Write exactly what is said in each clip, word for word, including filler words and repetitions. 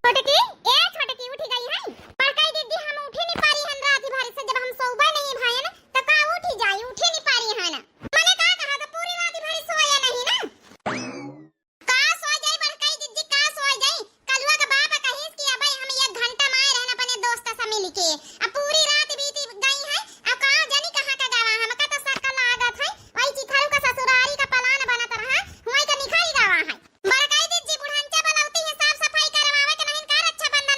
छोटकी, ए छोटकी, उठी गई है? बड़काई दीदी, हम उठी नहीं पारी हन रात भर से, जब हम सोबे नहीं भाई ना, तो का उठी जाई, उठी नहीं पारी हन। मने का कहा, तो पूरी रात भर सोया नहीं ना? का सोय जाई बड़काई दीदी, का सोय जाई? कलुआ के बाप कहिस कि अबे हम एक घंटा माए रहन अपने दोस्त से मिल के। अब पूरी रात बीती गई है, अब का जानी कहाँ का गवा, हमका तो शक लागत है। वही चिथरू का ससुरारी का plan बनत रहा, हुआई का निकल गवा है। बड़काई दीदी, बुढ़ंचा बलौती है, साफ सफाई करवावे के नहीं का रक्षाबंधन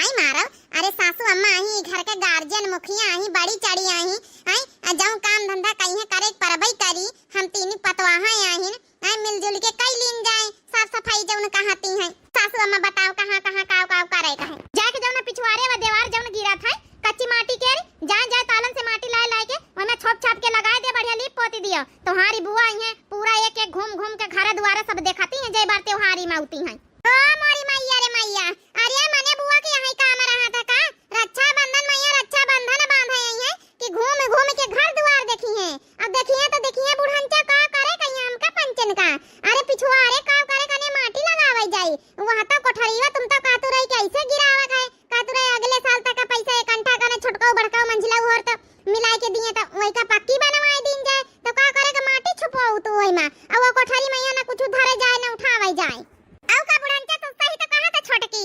आई मारव, अरे सासू अम्मा आही, घर के गार्जियन मुखिया आही, बड़ी चढ़ी आही, आई, आ जौन काम धंधा कहिए करे के परबई करी, हम तीनी पतवाहा आहिन, आई मिलजुल के कई लीन जाए, साफ सफाई जौन कहती हैं। सासू अम्मा बताओ कहाँ, कहाँ, काव, काव करे का है? जाए के जौन पिछुआरे वा देवार जौन गिरा था, कच्ची माटी के रे, जाए, जाए तालन से माटी लाए, लाए के, ओमे छोप छाप के लगाए दे, बढ़िया लीप पोती दियो। तोहारी बुआ आई हैं, पूरा एक एक घूम घूम के घर दुआरे सब देखती हैं, जय बार त्योहारी में आती हैं। ओ मोरी मैया रे मैया, अरे मने बुआ के यहाँ काम रहा था का? रक्षाबंधन मैया रक्षाबंधन बांधे आई है कि घूम घूम के घर दुआर देखी है। अब देखिए तो देखिए बुढ़ंचा का करे कहिए हमका पंचन का। अरे पिछुआ अरे का करे कने माटी लगावे जाई। वहाँ तो कोठरीवा तुम तो कहतू रही कि ऐसे गिरावे है, कहतू रही अगले साल तक का पैसा इकट्ठा करने छोटकाऊ बड़काऊ मंझिला और तो मिलाए के दिए तो वही का पक्की बनवाए दीन जाए। तो का करे के माटी छुपाऊ तू वही में, अब वो कोठरी मैया ना कुछ धरे जाए ना उठावे जाए। अउ का बुढ़ंचा, तू सही तो कहा था छोटकी,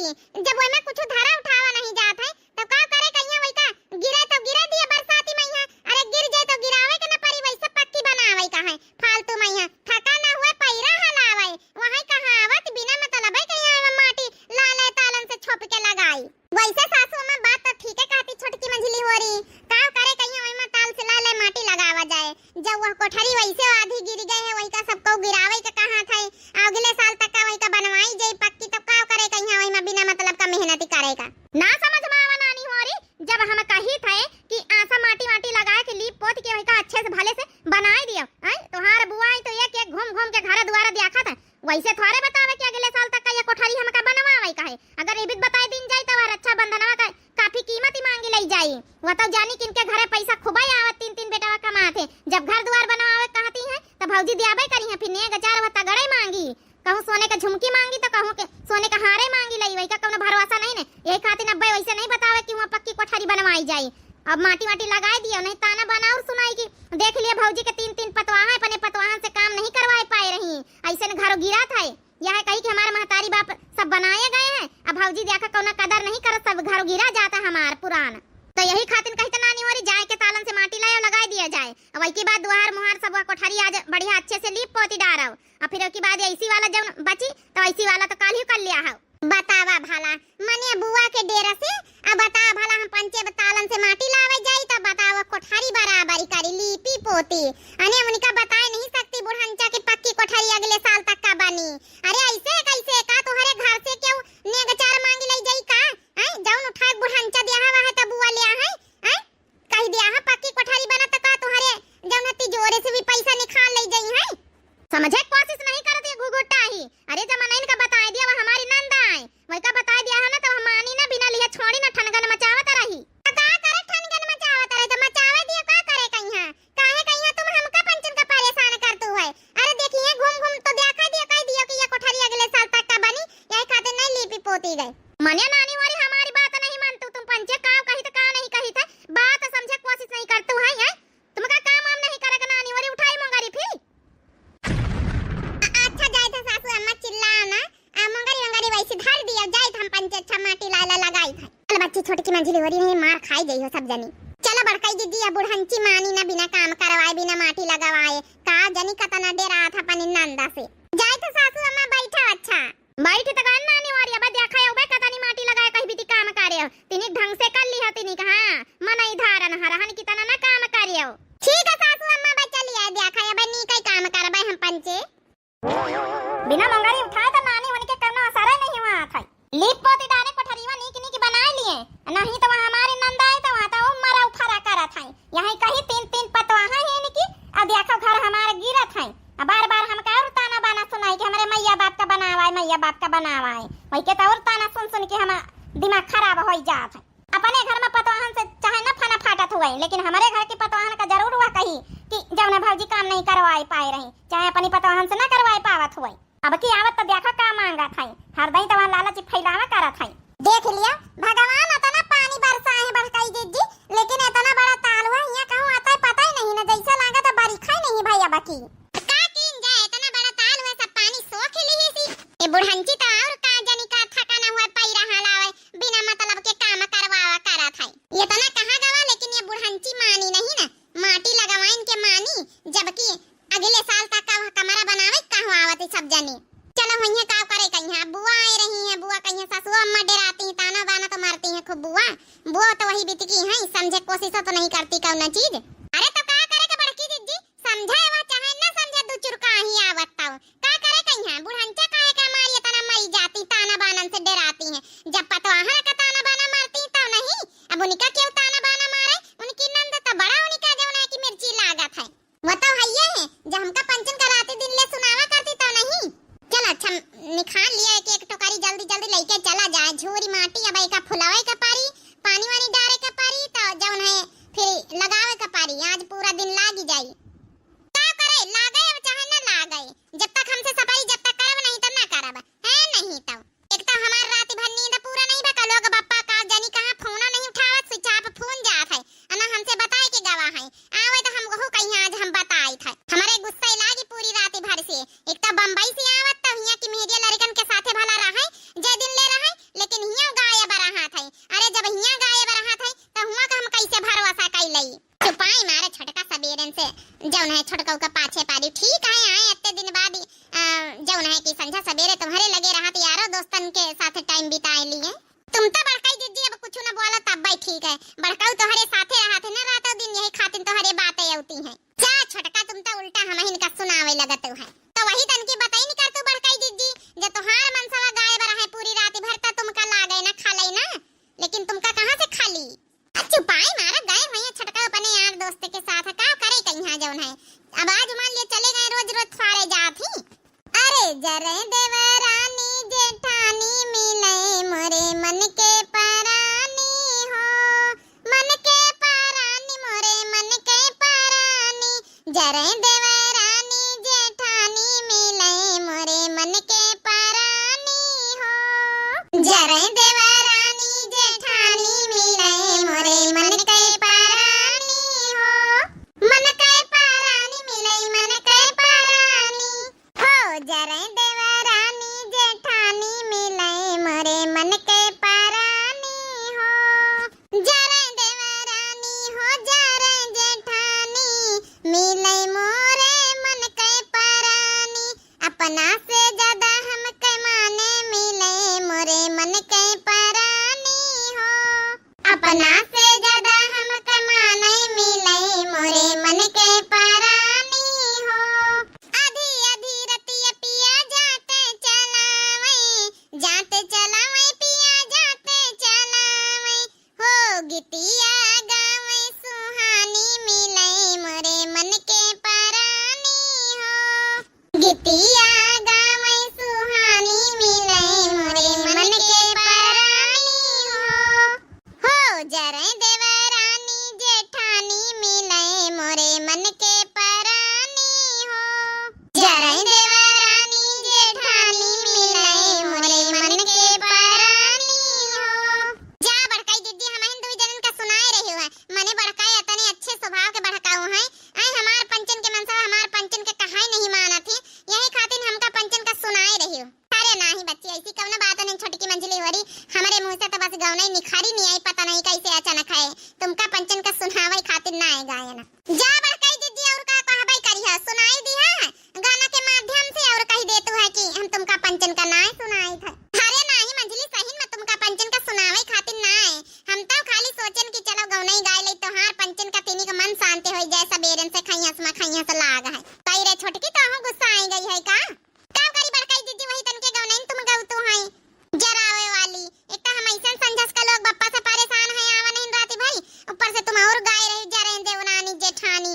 जब ओइमे कुछ धरा उठावा नहीं जात है, तो का करे कहिया वही का, गिरे तो गिरे दिए बरसाती मैया, अरे गिर जाए तो गिरावे के न परी, वैसे पक्की बनावे का है, फालतू मैया, थका न हुए पैरा हलावे, वही कहावत बिना मतलब है कहिया ओइमे माटी ला ले तालन से छोप के लगाई। वैसे सासू अम्मा बात तो ठीक है कहती छोटकी मंझली होरी, का करे कहिया ओइमे ताल से ला ले माटी लगावा जाए, जब वह कोठरी वैसे आधी गिर गए है, वही का सबको गिरावे के कहा था, अगले साल तक का वही का बनवाई जाई पक्की, तब का करे कहिया वही में बिना मतलब का मेहनती करे का। ना समझ में आवा नानी होरी, जब हम कही थे कि आसा माटी वाटी लगा के लीप पोत के वही का अच्छे से भले से बनाई दियो, हैं? तोहार बुआई तो एक एक घूम घूम के घर दुआरा दिया खात है, वैसे थोड़े बतावे कि अगले साल तक का ये कोठरी हमका बनवावे का है। अगर ये भी बताई दीन जाई तो वह रक्षाबंधनवा का काफी कीमत ही मांगी लई जाई। वह तो जानी कि इनके घरे पैसा खूबे आवत, तीन तीन बेटवा कमात है। जब घर दुआर बनवावे कहती हैं, तो भौजी दियाबे करी हैं, फिर नेग चार वह तगड़े मांगी। कहूँ सोने के झुमकी मांगी, तो कहूँ के सोने के हारे मांगी लई, वही का कौनो भरोसा नहीं ने। यही खातिर अब्बे वैसे नहीं बतावे कि वहाँ पक्की कोठरी बनवाई जाई। अब माटी वाटी लगाए दियो, नहीं ताना बाना और सुनाई कि देख लिए भौजी के तीन तीन पतवाह है, अपने पतवाहन से काम नहीं करवाए पाए रही, ऐसे न घरों गिरा था। यह कही कि हमारे महतारी बाप सब बनाए गए हैं, अब भौजी देखा कौना कदर नहीं करत, सब घर गिरा जाता हमार पुरान। तो यही खातिर कही तो नानी होरी जाए के तालन से माटी लायो, लगाई दिया जाए। अब वही के बाद दुआर मुहार सब कोठरी आज बढ़िया अच्छे से लीप पोती डारव, और फिर ओके बाद ऐसी वाला जब बची तो ऐसी वाला तो काल ही कर लिया हो। बतावा भला, मने बुआ के डेरा से, अब बतावा भला हम पंचे तालन से माटी लावे जाई तो बतावा कोठरी बराबरी करी लीपी पोती। अने उनका बताए नहीं सकती बुढ़ंचा के पक्की कोठरी अगले साल तक का बनी। अरे ऐसे कैसे का तोहरे घर से केहू नेगचार मांगी लई जाई का? हैं? जौन उठा के बुढ़ंचा दिया हवा है तब बुआ लिया है, हैं? कही दिया है पक्की कोठरी बनत त का तोहरे जौन है तिजोरे से भी पैसा निकाल लई जाई है? समझे के कोशिश नहीं करत ये घुघुटा ही। अरे जमाना इनका बताए दिया वो हमारी नंद आए, वही का बताए दिया है ना तो हम मानी ना बिना लिया छोड़ी ना ठनगन मचावत रही। तो का करे ठनगन मचावत रही तो मचावे दिया का करे कहीं है? काहे कहिया तुम हमका पंचन का परेशान करतू है? अरे देखिए घूम घूम तो देखा दिया, कह दियो कि ये कोठरी अगले साल तक का बनी, यही खातिर नहीं लीपी पोती गई। मने नानी वाली हमारी बात नहीं मानतू तुम पंचे, काव कही तो काव नहीं कही थे, बात समझे कोशिश नहीं करतू है, हैं? तुमका काम वाम नहीं करेगा नानी वाली, उठाई मोंगरी फिर। अ-, अच्छा जाए था सासू अम्मा चिल्लाओ ना, आ मोंगरी वंगरी वैसे धर दिया, जाए था हम पंचे अच्छा माटी लाला लगाई था। चल बच्ची, छोटकी मंझली हो रही है, मार खाई गई हो सब जनी। चलो बड़काई दीदी, अब बुढ़ंची मानी ना बिना काम करवाए, बिना माटी लगवाए, का जनी कतना डेरा था अपनी नंदा से। जाए तो सासू अम्मा बैठा, अच्छा। बैठ त गन नानी वारी, अब देखा हो बे कतनी माटी लगाए कही बीती काम करे हो। तिनिक ढंग से कर ली हो, तिनिक हाँ, मनई धारन हरहन की तना ना काम करे हो। ठीक है सासू अम्मा, बे चली आए, देखा अब नी कई काम करबे हम पंचे। बिना मंगरी उठाए तो नानी होने के कौनो असर नहीं हुआ था। लीप पोती डाले कोठरीवा नीक नीक बनाए लिए, नहीं तो वहाँ हमारी नंद आई तो वहाँ तो वो मरा उफरा करत है। यही कही तीन तीन पतवाहा है इनकी, अब देखो घर हमारे गिरत है। अब बार बार हमका और ताना बाना सुनाई कि हमारे मैया बाप का बनावा है, मैया बाप का बनावा है। वही के तो और ताना सुन सुन के हमारा दिमाग खराब हो जात है। अपने घर में पतवाहन से चाहे न फना फाटत हुए, लेकिन हमारे घर की पतवाहन का जरूर हुआ कही कि जौन भौजी काम नहीं करवाए पाए रही, चाहे अपनी पतवाहन से न करवाए पावत हुए। अब की आवत तो देखो का मांगत है, हर दई तो वहाँ लालच फैलावा करत है। देख लिया, भगवान इतना पानी बरसाए हैं बड़काई जिज्जी, लेकिन इतना बड़ा ताल हुआ, यहाँ कहूँ आता है पता ही नहीं ना, जैसे लागा तो बरखा ही नहीं भाई अब की। का कीन जाए, इतना बड़ा ताल हुआ, सब पानी सोख ली ही सी। ये बुढ़ंची तो और का जानी का थका ना हुआ, पैरा हलावे, बिना मतलब के काम करवावा करत है। ये इतना कहाँ गवा, लेकिन ये बुढ़ंची मानी नहीं ना, माटी लगवाइन के मानी, जबकि अगले साल तक का वह कमरा बनावे कहूँ आवत ही सब जनी। चलो हुइहे का करे कहिया, बुआ आए रही हैं, बुआ कहिया सासू अम्मा डेराती, ताना बाना तो मारती। करती कौनो चीज। अरे तो का करे के बड़की जिज्जी, समझे वा चाहे ना समझे, दू चुरका ही आवत तौ का करे कहिया? बुढ़ंचा काहे के हमारी इतना मरी जाती, ताना बानन से डराती हैं। जब पतवाहन का ताना बाना मारती तो नहीं, अब उनका क्यों ताना बाना मारे? उनकी नंद तो बड़ा उनका जौन है कि मिर्ची लागत है। वो तो हइये है, जो हमका पंचन का राती दिन ले सुनावा करती तो नहीं। चल अच्छा, निखान लिया कि एक टोकरी जल्दी जल्दी लेके चला जाए। झूरी माटी अब एका फुलावे के परी, पानी वानी डारे के परी, तो जौन है फिर लगावे के परी। आज पूरा दिन लागी जाई। का करे, लागे अब चाहे ना लागे, जब तक हमसे सफाई जब तक करब नहीं तब ना करब, है नहीं तो। एक तो हमार रात भर नींद पूरा नहीं बा, का लोग बप्पा का जानी कहाँ फोन नहीं उठावत, switch off फोन जात है, अना हमसे बताए के गवा है। आवे तो हम वहू कहीं आज हम बताइत है। हमारे गुस्सा लागी पूरी रात भर से। एक तो बम्बई से आवत तो हियाँ की मेहरिया लड़कन के साथे भला रहे, जे दिन ले रहे, लेकिन हियाँ गायब रहत है। अरे जब हियाँ गायब रहत है तो हुआँ का हम कैसे भरोसा कैलई? चुपाई मारे छोटका सबेरन से जौन है छोटकऊ का पाछे पारी। ठीक है, आए इतने दिन बाद, अ, जौन है कि संझा सबेरे तुम्हारे लगे रहत यारो दोस्तन के साथ time बिताए लिए। तुम तो बड़काई जिज्जी अब कुछ न बोलो तब भाई ठीक है। बड़काऊ तोहरे साथे रहत है ना रातों दिन, यही खातिर तोहरे बातें अउती हैं। जा छोटका, तुम तो उल्टा हमहिन का सुनावे लगत हो है। तो वही तन की बताई निकर तू बड़काई जिज्जी, जे तोहार मनसवा गायब रहे पूरी रात भर तो तुमका लागे ना खाले ना, लेकिन तुमका कहाँ से खाली? आ चुपाई मारा, गए हुए छोटका अपने यार दोस्त के साथ, का करे कहीं जौन है। अब आज मान लिया चले गए, रोज रोज फारे जात ही। अरे जरे देवरानी जेठानी मिले मोरे मन के परानी हो, मन के परानी मोरे मन के परानी। जरे देवरानी जेठानी मिले मोरे मन के परानी हो। जरे देवरानी जेठानी मिले मोरे मन के परानी हो। मन के परानी मिले मन के परानी हो। जरे देवरानी जेठानी मिले मोरे मन के परानी हो। जरे देवरानी हो, जरे जेठानी, मिले मोरे मन के परानी। अपना से ज्यादा हमके माने, मिले मोरे मन के परानी हो। अपना से ज्यादा हमके माने, मिले मोरे मन के परानी हो। आधी आधी रतिया पिया जाते चलावे, जाते चलावे पिया जाते चलावे। हो गितिया गावे सुहानी, मिले मोरे मन के परानी हो। गितिया गावे सुहानी, मिले मोरे मन के परानी हो। हो जरे देवरानी जेठानी, मिले मोरे मन के परानी हो। जरे देवरानी जेठानी, मिले मोरे मन के परानी हो। जा बड़काई जिज्जी, हमहिन दुई जनन का सुनाए रहे हुआ। मने बड़काई अतने अच्छे स्वभाव के बड़काऊ हैं। आए हमार पंचन के मनसा, हमार पंचन के कहाई नहीं मानत ही। यही खातिर हमका पंचन का सुनाए रहे हो। अरे नाही बच्ची, ऐसी कौनो बात नहीं छोटकी मंझली होरी। हमरे मुँह से तो बस गौनई निखारी नहीं आई, पता नहीं कैसे अचानक है। तुमका पंचन का सुनावे खातिर ना आए गायन। जा बड़काई जिज्जी, और का कहबई करिहा, सुनाई दिहा गाना के माध्यम से, और कही देतू है कि हम तुमका पंचन का नाय सुनाई था। अरे नाही मंझली, सही में तुमका पंचन का सुनावे खातिर ना आए। हम तो खाली सोचन कि चलो गौनई गाय ले, तोहार पंचन का तीनी का मन शांति होई जाए, सबेरन से खैया से खैया से लाग है। कही रे छोटकी, तो गुस्सा आई गई है का? का करी बड़काई जिज्जी, वही तन के गौनैन तुम गौतू हैं जरावे वाली। एक तो हम ऐसन संझस का लोग बप्पा से परेशान हैं, आवा नहीं राती भरी, ऊपर से तुम और गाय रही जरे देवरानी जेठानी।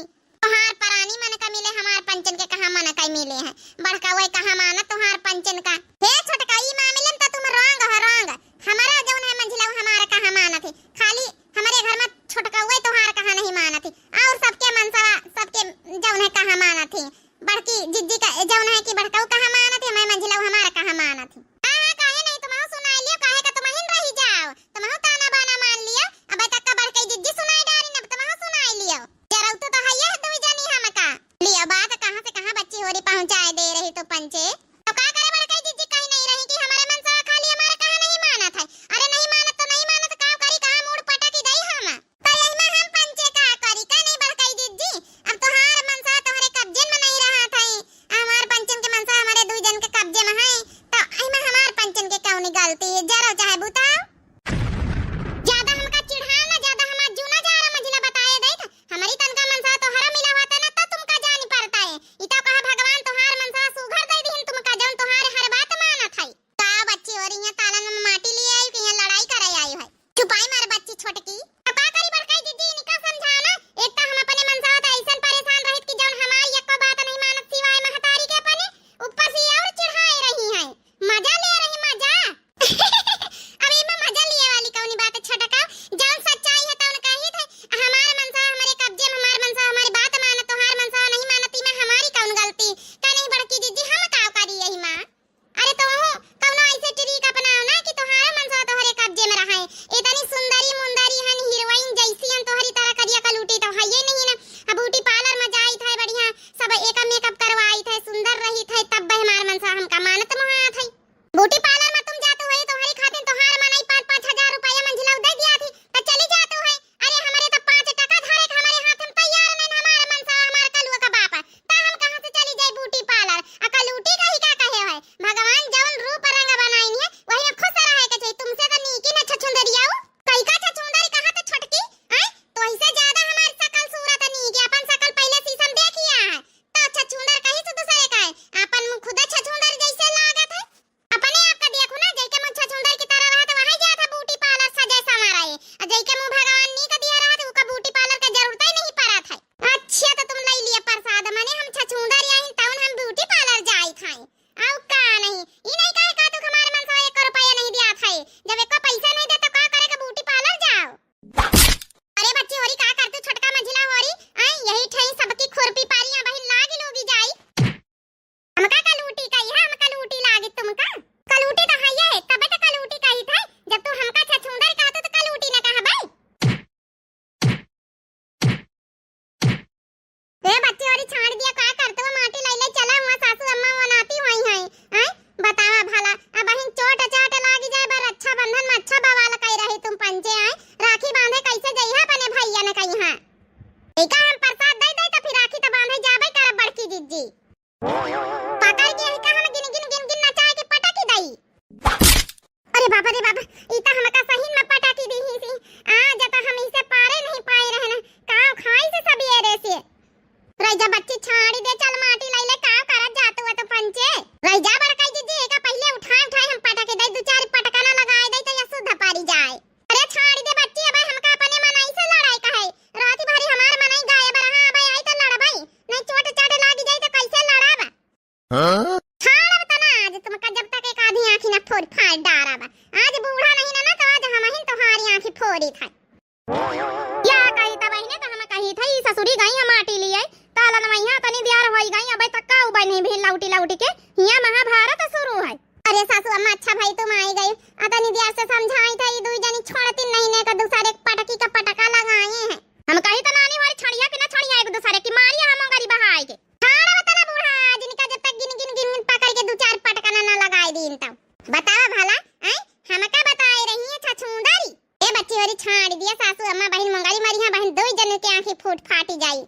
ससुरी गई है माटी लिए, तालन में यहाँ तनी दियार होई गई, अबे तक का उबे नहीं भी लौटी लौटी के, हियाँ महाभारत शुरू है। अरे सासू अम्मा, अच्छा भाई तुम आई गई, अतनी दियार से समझाई था, ये दुई जनी छोड़ती नहीं ने का दूसरे एक पटकी का पटका लगाए हैं। हम कही तो नानी हमारी छड़िया के ना छड़िया एक दूसरे की मारी हम गरीब बहाई के। ठाड़ बतला बूढ़ा, जिनका जब तक गिन गिन गिन गिन पकड़ के दू चार पटका ना, ना लगाए दीन तब। बतावा भला, हैं? हमका बताए रही है छछूंदरी। ए बच्ची होरी छाड़ दिया, सासू अम्मा बहिन मुंगारी मारी हैं, बहिन दोई जने के आंखें फूट फाटी जाई।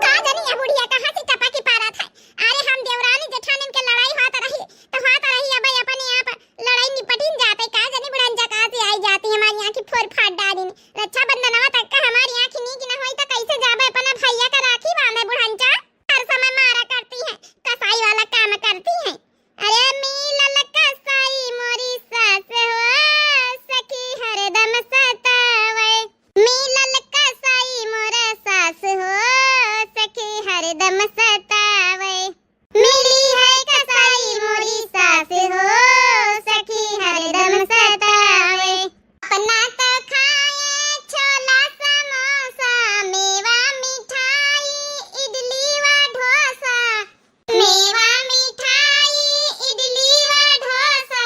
का जानी ये बुढ़िया कहाँ से टपकी पारत है। अरे हम देवरानी जेठानिन के लड़ाई होत रही, तो होत रही, अब अपने आप लड़ाई निपटिन जाते। का जानी बुढ़ंचा कहाँ से आई जाती, हमारी आंखें फोर फाट डालिन। रक्षाबंधनवा तक का हमारी आंखें नीक न होई तो कैसे जाबे अपना भैया का राखी बांधे बुढ़ंचा। हर समय मारा करती है, कसाई वाला काम करती है। अरे मिलल कसाई मोरी सास हो, सखी हरदम सतावे। मिलल कसाई मोर सास हो, सखी हरदम सतावे। मिली है कसाई मोरी सास हो, सखी हरदम सतावे। अपना तो खाए छोला समोसा, मेवा मिठाई, इडली व डोसा। मेवा मिठाई, इडली व डोसा,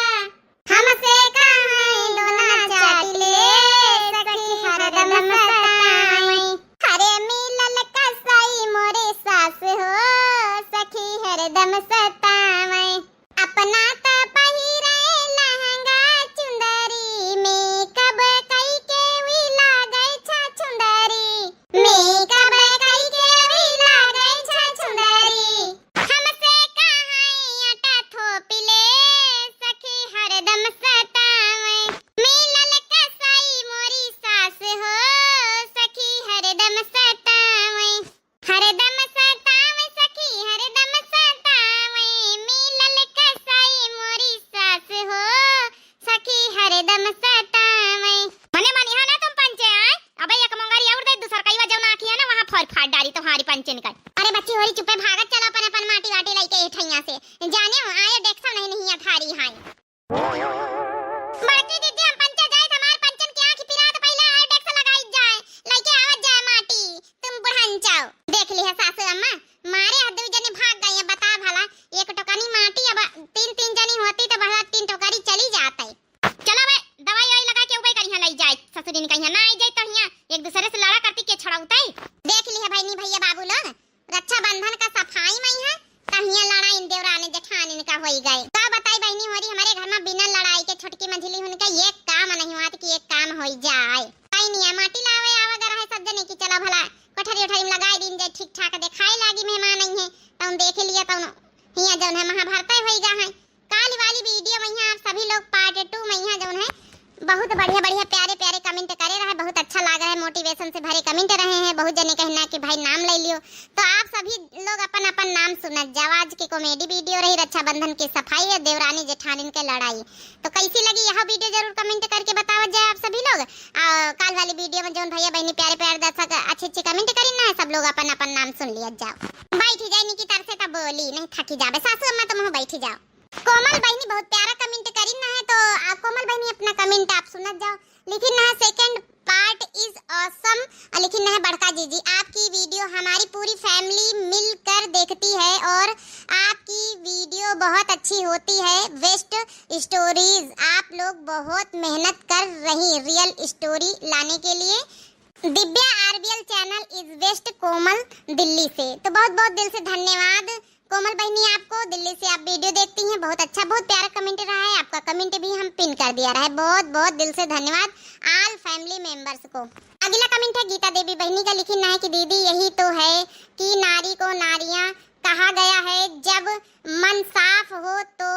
हमसे कहाँ दोना चाट ले, सखी हरदम सतावे। हरे मिलल कसाई मोरे सास हो, सखी हरदम सतावे। अपना त पहिरे लहंगा चुंदरी, मेकअप कई के भी लागे छछुंदरी। मेकअप कई के भी लागे छछुंदरी। हमसे कहाँ आटा थोपि ले, सखी हरदम सतावे। मिलल कसाई मोरी सास हो, सखी हरदम सतावे। हरदम सतावे सखी, हरदम सतावे, मिलल कसाई मोरी सास हो, सखी हरदम सतावे। मने मनिहा ना तुम पंचे आए, अबे एक मुंगारी और दे, दूसर कईवा जौन आँखी है ना, वहाँ फोर फाट डारी तुम्हारी पंचन का। अरे बच्ची होरी चुप्पे भागत चलो अपन अपन माटी वाटी लइके ए ठैया से। जाने हो, आयो डेक्सा नहीं, नहीं अथारी हाय। बड़की दीदी, हम पंचे जाइत, हमार पंचन के आँखी पिरात, पहिले आयोडेक्स लगाई जाए, लइके आवत जाए माटी, तुम बुढ़न जाओ। देख लिहा सासू अम्मा, मारे ह दुई जनी भाग गई, अब बता भला, एक टोकनी माटी, अब तीन तीन जनी होती तो भला तीन टोकरी चली जाते। चला बे, दवाई वाई लगा के उबई करिहा लई जाए, ससुरी ने कहिया ना आई जाए तो हियाँ एक दूसरे से लड़ा करती के छड़ौते। देख लिहा बहिनी भैया बाबू लोग, रक्षाबंधन का सफाई मइहाँ, तहिया लड़ाई देवरानी जेठानी का होई गए। का बताई बहिनी होरी, हमरे घर में बिना लड़ाई के छोटकी मंझली हुन के एक काम नहीं हुआ कि एक काम होई जाए। बहिनिया माटी लावे आवे गर है सब जने की चला भला कोठरी उठरी में लगाई दीन जाए, ठीक ठाक देखाई लागी मेहमान आई है, तउन देखे लिया तउन हिया जौन है महाभारत होई गा है। काल वाली वीडियो में यहाँ आप सभी लोग part two में यहाँ जौन है बहुत बढ़िया बढ़िया प्यारे प्यारे comment करे रहे, बहुत अच्छा लागा है, motivation से भरे comment रहे हैं। बहुत जने कहना कि भाई नाम ले लियो, तो आप सभी लोग अपन अपन नाम सुनत जाओ। आज के comedy video रही रक्षाबंधन की सफाई और देवरानी जेठानिन के लड़ाई। तो कैसी लगी यह video जरूर comment करके बतावत जाए आप सभी लोग। आ, काल वाली video में जौन भैया बहनी प्यारे प्यारे दर्शक अच्छे अच्छे comment करी ना है, सब लोग अपन अपन नाम सुन लिया जाओ। बैठी जाए निकी तरसे तब बोली नहीं थकी जाबे सासू अम्मा तुम बैठी जाओ। कोमल बहिनी बहुत प्यारा comment करी ना है, तो आ, कोमल बहिनी अपना comment आप सुनत जाओ। लिखी ना है, second part is awesome। और लिखी ना है बड़का जीजी, आपकी video हमारी पूरी family मिलकर देखती है और आपकी video बहुत अच्छी होती है। Best stories, आप लोग बहुत मेहनत कर रही real story लाने के लिए। दिव्या आरबीएल channel is best कोमल दिल्ली से। तो बहुत बहुत दिल से धन्यवाद कोमल बहिनी आपको, दिल्ली से आप video देखती हैं। बहुत अच्छा, बहुत प्यारा comment रहा है आपका, comment भी हम pin कर दिया रहा है। बहुत बहुत दिल से धन्यवाद all family members को। अगला comment है गीता देवी बहिनी का, लिखी ना है कि दीदी यही तो है कि नारी को नारियां कहा गया है, जब मन साफ हो तो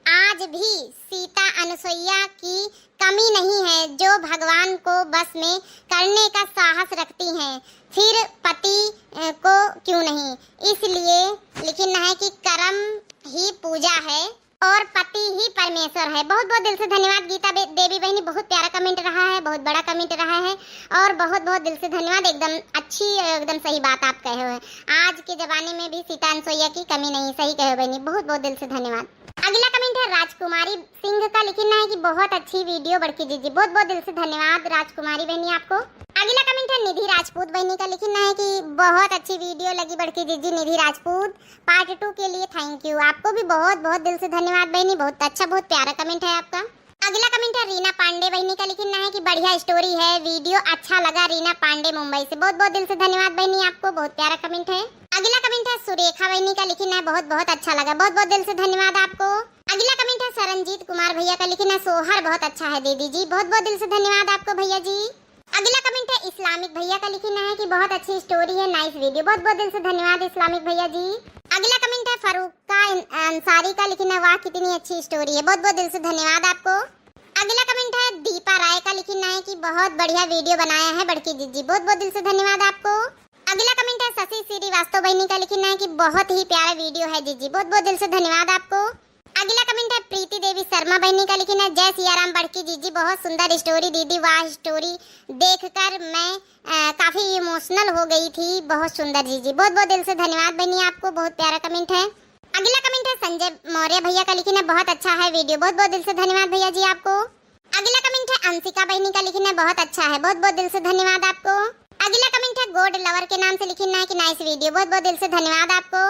आज भी सीता अनुसुईया की कमी नहीं है, जो भगवान को बस में करने का साहस रखती हैं, फिर पति, अ, को क्यों नहीं। इसलिए लिखी ना है कि कर्म ही पूजा है और पति ही परमेश्वर है। बहुत बहुत दिल से धन्यवाद गीता बे-, देवी बहिनी, बहुत प्यारा comment रहा है, बहुत बड़ा comment रहा है और बहुत बहुत दिल से धन्यवाद। एकदम अच्छी, एकदम सही बात आप कहे हुए। आज के जमाने में भी सीता अनुसुईया की कमी नहीं, सही कहे बहिनी, बहुत बहुत दिल से धन्यवाद। अगला comment है राजकुमारी सिंह का, लिखी ना है कि बहुत अच्छी video बड़की जीजी। बहुत बहुत दिल से धन्यवाद राजकुमारी बहनी आपको। अगला राजपूत बहिनी का लिखिन है कि बहुत अच्छी वीडियो लगी बड़की जीजी निधि राजपूत, पार्ट टू के लिए थैंक यू। आपको भी बहुत बहुत दिल से धन्यवाद बहिनी, बहुत अच्छा, बहुत प्यारा कमेंट है आपका। अगला कमेंट है रीना पांडे बहिनी का लिखिन है कि बढ़िया स्टोरी है, वीडियो अच्छा लगा रीना पांडे मुंबई से। बहुत बहुत दिल से धन्यवाद बहिनी आपको, बहुत प्यारा कमेंट है। अगला कमेंट है सुरेखा बहिनी का लिखिन है बहुत बहुत अच्छा लगा, बहुत बहुत दिल से धन्यवाद आपको। अगला कमेंट है सरनजीत कुमार भैया का लिखिन है सोहर बहुत अच्छा है दीदी जी, बहुत बहुत दिल से धन्यवाद आपको भैया जी। अगला कमेंट है इस्लामिक भैया का लिखिन है कि बहुत अच्छी स्टोरी है, नाइस वीडियो, बहुत बहुत दिल से धन्यवाद इस्लामिक भैया जी। अगला कमेंट है फारूक का इन-, अंसारी का लिखिन है वाह कितनी अच्छी स्टोरी है, बहुत बहुत दिल से धन्यवाद आपको। अगला कमेंट है दीपा राय का लिखिन है कि बहुत बढ़िया वीडियो बनाया है बड़की जीजी, बहुत बहुत दिल से धन्यवाद आपको। अगला कमेंट है शशि श्रीवास्तव बहिनी का लिखिन है कि बहुत ही प्यारा वीडियो है जीजी, बहुत बहुत दिल से धन्यवाद आपको। अगला कमेंट है प्रीति देवी शर्मा बहिनी का लिखिन है जय सिया राम बड़की जीजी, बहुत सुंदर स्टोरी दीदी, वाह स्टोरी देखकर मैं अ, काफी इमोशनल हो गई थी, बहुत सुंदर जीजी, बहुत बहुत दिल से धन्यवाद बहिनी आपको, बहुत प्यारा कमेंट है। अगला कमेंट है संजय मौर्य भैया का लिखिन है बहुत अच्छा है वीडियो, बहुत बहुत दिल से धन्यवाद भैया जी आपको। अगला कमेंट है अंशिका बहिनी का लिखिन है बहुत अच्छा है, बहुत बहुत दिल से धन्यवाद आपको। अगला कमेंट है गोड लवर के नाम से लिखिन है कि नाइस वीडियो, बहुत बहुत दिल से धन्यवाद आपको।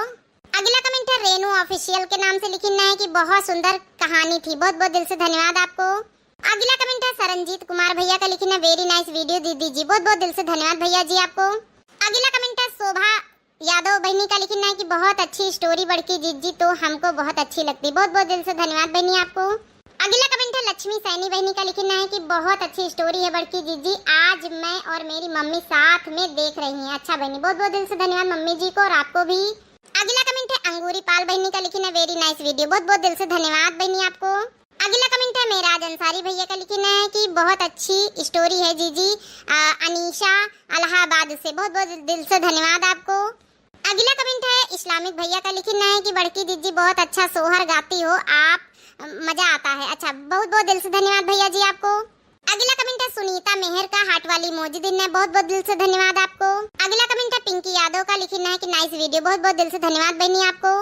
अगला कमेंट है रेनू ऑफिशियल के नाम से लिखिन है कि बहुत सुंदर कहानी थी, बहुत बहुत दिल से धन्यवाद आपको। अगला कमेंट है सरनजीत कुमार भैया का लिखिन है वेरी नाइस वीडियो दीदी जी, बहुत बहुत दिल से धन्यवाद भैया जी आपको। अगला कमेंट है शोभा यादव बहिनी का लिखिन है कि बहुत अच्छी स्टोरी बड़की जीजी, तो हमको बहुत अच्छी लगती, बहुत बहुत दिल से धन्यवाद बहिनी आपको। अगला कमेंट है लक्ष्मी सैनी बहिनी का लिखिन है कि बहुत अच्छी स्टोरी है बड़की जीजी, आज मैं और मेरी मम्मी साथ में देख रही हैं। अच्छा बहिनी, बहुत बहुत दिल से धन्यवाद मम्मी जी को और आपको भी। अगला कमेंट है अंगूरी पाल बहिनी का लिखिन है वेरी नाइस वीडियो, बहुत बहुत दिल से धन्यवाद बहिनी आपको। अगला कमेंट है मेराज अंसारी भैया का लिखिन है कि बहुत अच्छी स्टोरी है जीजी। अ, अनीशा इलाहाबाद से, बहुत बहुत दिल से धन्यवाद आपको। अगला कमेंट है इस्लामिक भैया का लिखिन है कि बड़की जीजी बहुत अच्छा सोहर गाती हो आप, अ, मजा आता है। अच्छा, बहुत बहुत दिल से धन्यवाद भैया जी आपको। अगला कमेंट है सुनीता मेहर का हार्ट वाली इमोजी दिहिन है, बहुत बहुत दिल से धन्यवाद आपको। अगला कमेंट है पिंकी यादव का लिखिन है कि नाइस वीडियो, बहुत बहुत दिल से धन्यवाद बहिनी आपको।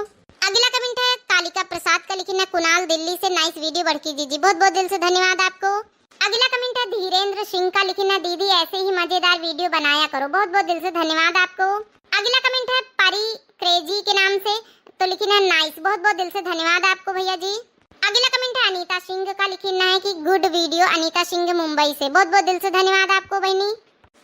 अगला कमेंट है कालिका प्रसाद का लिखिन है कुणाल दिल्ली से नाइस वीडियो बड़की जीजी, बहुत बहुत दिल से धन्यवाद आपको। अगला कमेंट है धीरेंद्र सिंह का लिखिन है दीदी ऐसे ही मजेदार वीडियो बनाया करो, बहुत बहुत दिल से धन्यवाद आपको। अगला कमेंट है परी क्रेजी के नाम से, तो लिखिन है नाइस, बहुत बहुत दिल से धन्यवाद आपको भैया जी। अगला कमेंट है अनीता सिंह का लिखिन है कि गुड वीडियो अनीता सिंह मुंबई से, बहुत बहुत दिल से धन्यवाद आपको बहिनी।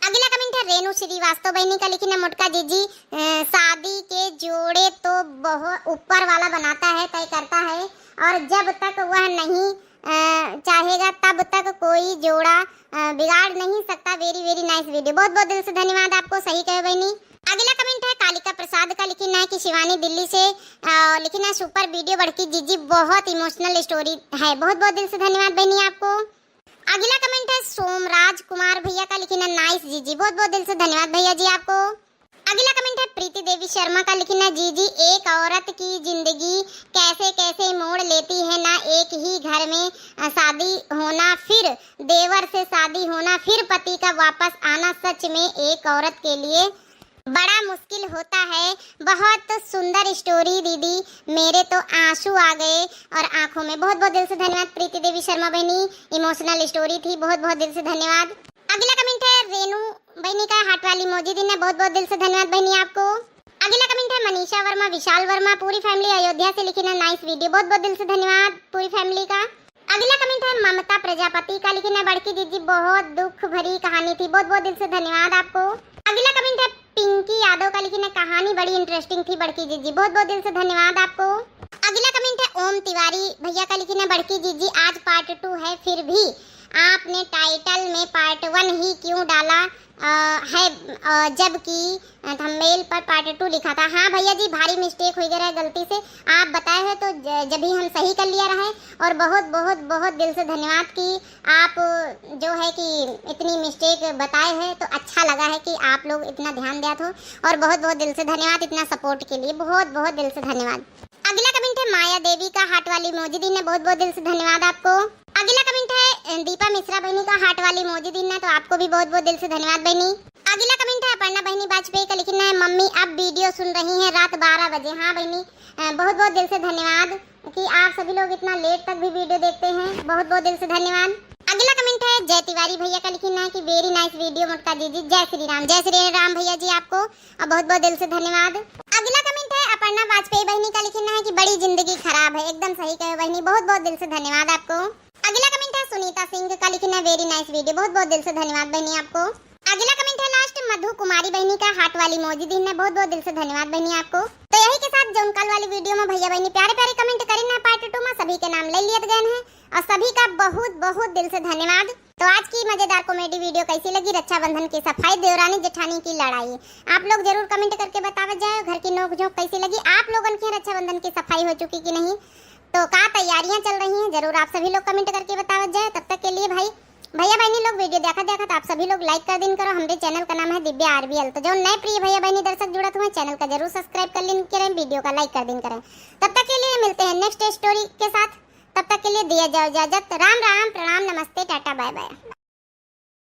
अगला कमेंट है रेनू श्रीवास्तव बहिनी का लिखिन है मोटका जीजी, अ, शादी के जोड़े तो बहुत ऊपर वाला बनाता है, तय करता है, और जब तक वह नहीं अ, चाहेगा तब तक कोई जोड़ा अ, बिगाड़ नहीं सकता। वेरी वेरी नाइस वीडियो, बहुत बहुत दिल से धन्यवाद आपको, सही कहे बहिनी। अगला कमेंट है कालिका प्रसाद का लिखिन है कि शिवानी दिल्ली से, अ, लिखिन है सुपर वीडियो बड़की जीजी, बहुत इमोशनल स्टोरी है, बहुत बहुत दिल से धन्यवाद बहिनी आपको। अगला कमेंट है सोमराज कुमार भैया का लिखिन है नाइस जीजी, बहुत बहुत दिल से धन्यवाद भैया जी आपको। अगला कमेंट है प्रीति देवी शर्मा का लिखिन है जीजी एक औरत की जिंदगी कैसे कैसे मोड़ लेती है ना, एक ही घर में अ, शादी होना, फिर देवर से शादी होना, फिर पति का वापस आना, सच में एक औरत के लिए बड़ा मुश्किल होता है। बहुत सुंदर स्टोरी दीदी, मेरे तो आंसू आ गए और आंखों में। बहुत बहुत दिल से धन्यवाद प्रीति देवी शर्मा बहिनी, इमोशनल स्टोरी थी, बहुत बहुत दिल से धन्यवाद। अगला कमेंट है रेनू बहिनी का हार्ट वाली इमोजी दिहिन है, बहुत बहुत दिल से धन्यवाद बहिनी आपको। अगला कमेंट है मनीषा वर्मा, विशाल वर्मा, पूरी फैमिली अयोध्या से लिखिन है नाइस वीडियो, बहुत बहुत दिल से धन्यवाद पूरी फैमिली का। अगला कमेंट है ममता प्रजापति का लिखिन है बड़की जीजी बहुत दुख भरी कहानी थी, बहुत बहुत दिल से धन्यवाद आपको। अगला कमेंट है पिंकी यादव का लिखिन है कहानी बड़ी इंटरेस्टिंग थी बड़की जीजी, बहुत बहुत दिल से धन्यवाद आपको। अगला कमेंट है ओम तिवारी भैया का लिखिन है बड़की जीजी आज पार्ट टू है, फिर भी आपने टाइटल में पार्ट वन ही क्यों डाला अ, है, अ, जबकि थंबनेल पर पार्ट टू लिखा था। हाँ भैया जी, भारी मिस्टेक हो गया है गलती से, आप बताए हैं तो ज-, जब ही हम सही कर लिया रहे। और बहुत बहुत बहुत दिल से धन्यवाद कि आप जो है कि इतनी मिस्टेक बताए हैं, तो अच्छा लगा है कि आप लोग इतना ध्यान दिया हो। और बहुत बहुत दिल से धन्यवाद इतना सपोर्ट के लिए, बहुत बहुत दिल से धन्यवाद। अगला कमेंट है माया देवी का हार्ट वाली इमोजी दिहिन है, बहुत बहुत दिल से धन्यवाद आपको। अगला कमेंट है अ, दीपा मिश्रा बहिनी का हार्ट वाली इमोजी दिहिन है, तो आपको भी बहुत बहुत दिल से धन्यवाद बहिनी। अगला कमेंट है अपर्णा बहिनी वाजपेयी का लिखिन है मम्मी अब वीडियो सुन रही हैं रात बारह बजे। हाँ बहिनी, अ, बहुत बहुत दिल से धन्यवाद कि आप सभी लोग इतना लेट तक भी वीडियो देखते हैं, बहुत बहुत दिल से धन्यवाद। अगला कमेंट है जय तिवारी भैया का लिखिन है कि very nice video मोटका दीदी, जय श्री राम। जय श्री राम भैया जी आपको, और बहुत बहुत दिल से धन्यवाद। अगला comment है अपर्णा वाजपेयी बहिनी का लिखिन है कि बड़ी जिंदगी खराब है। एकदम सही कहे बहिनी, बहुत बहुत दिल से धन्यवाद आपको। अगला comment है सुनीता सिंह का लिखिन है very nice video, बहुत बहुत दिल से धन्यवाद बहिनी आपको। अगला comment है last मधु कुमारी बहिनी का, heart वाली emoji दीन है, बहुत बहुत दिल से धन्यवाद बहिनी आपको। तो यही के साथ जौन काल वाली video में भैया बहिनी प्यारे प्यारे comment करिन है part two में, सभी के नाम ले लियत गए हैं और सभी का बहुत बहुत दिल से धन्यवाद। तो आज की मजेदार comedy video कैसी लगी, रक्षाबंधन की सफाई, देवरानी जेठानी की लड़ाई, आप लोग जरूर comment करके बतावत जाए। घर की नोक झोंक कैसी लगी, आप लोगन के रक्षाबंधन की सफाई हो चुकी कि नहीं, तो का तैयारियां चल रही हैं, जरूर आप सभी लोग comment करके बतावत जाए। तब तक के लिए भाई, भैया बहिनी लोग video देखत देखत आप सभी लोग like कर दिन करो। हमरे channel का नाम है दिव्या आरबीएल। तो जो नए प्रिय भैया बहिनी दर्शक जुड़त हुए, channel का जरूर subscribe कर लिन करें, video का like कर दिन करें। तब तक के लिए मिलते हैं next story के साथ। तब तक के लिए दिया जाओ इजाजत। राम राम, प्रणाम, नमस्ते, टाटा, bye bye।